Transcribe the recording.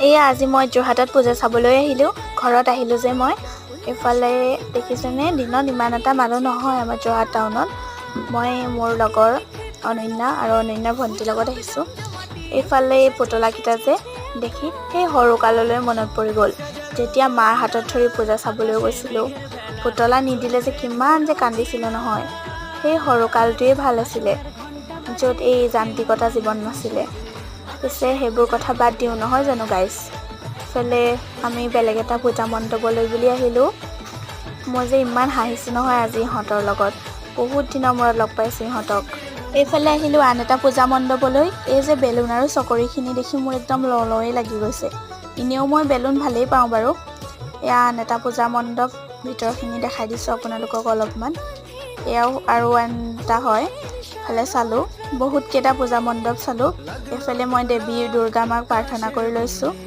এয়া আজি মই যোৰহাটত পূজা চাবলৈ আহিলোঁ। ঘৰত আহিলোঁ যে মই। এইফালে দেখিছেনে, দিনত ইমান এটা মানুহ নহয় আমাৰ যোৰহাট টাউনত। মই মোৰ লগৰ অনন্যা আৰু অনন্যাৰ ভণ্টিৰ লগত আহিছোঁ। এইফালে এই পুতলাকেইটা যে দেখি সেই সৰুকাললৈ মনত পৰি গ'ল, যেতিয়া মাৰ হাতত ধৰি পূজা চাবলৈ গৈছিলোঁ। পুতলা নিদিলে যে কিমান যে কান্দিছিলোঁ নহয়। সেই সৰুকালটোৱেই ভাল আছিলে, য'ত এই যান্ত্ৰিকতা জীৱন নাছিলে। পিছে সেইবোৰ কথা বাদ দিওঁ, নহয় জানো গাইজ? ইফালে আমি বেলেগ এটা পূজা মণ্ডপলৈ বুলি আহিলোঁ। মই যে ইমান হাঁহিছোঁ নহয় আজি ইহঁতৰ লগত। বহুত দিনৰ মূৰত লগ পাইছোঁ ইহঁতক। এইফালে আহিলোঁ আন এটা পূজা মণ্ডপলৈ। এই যে বেলুন আৰু চকৰিখিনি দেখি মোৰ একদম লওঁ লওঁৱেই লাগি গৈছে। এনেও মই বেলুন ভালেই পাওঁ বাৰু। এয়া আন এটা পূজা মণ্ডপ, ভিতৰখিনি দেখাই দিছোঁ আপোনালোকক অলপমান। এয়াও আৰু আন এটা হয়। ফালে চালোঁ, বহুতকেইটা পূজা মণ্ডপ চালোঁ। এইফালে মই দেৱী দুৰ্গা মাক প্ৰাৰ্থনা কৰি লৈছোঁ।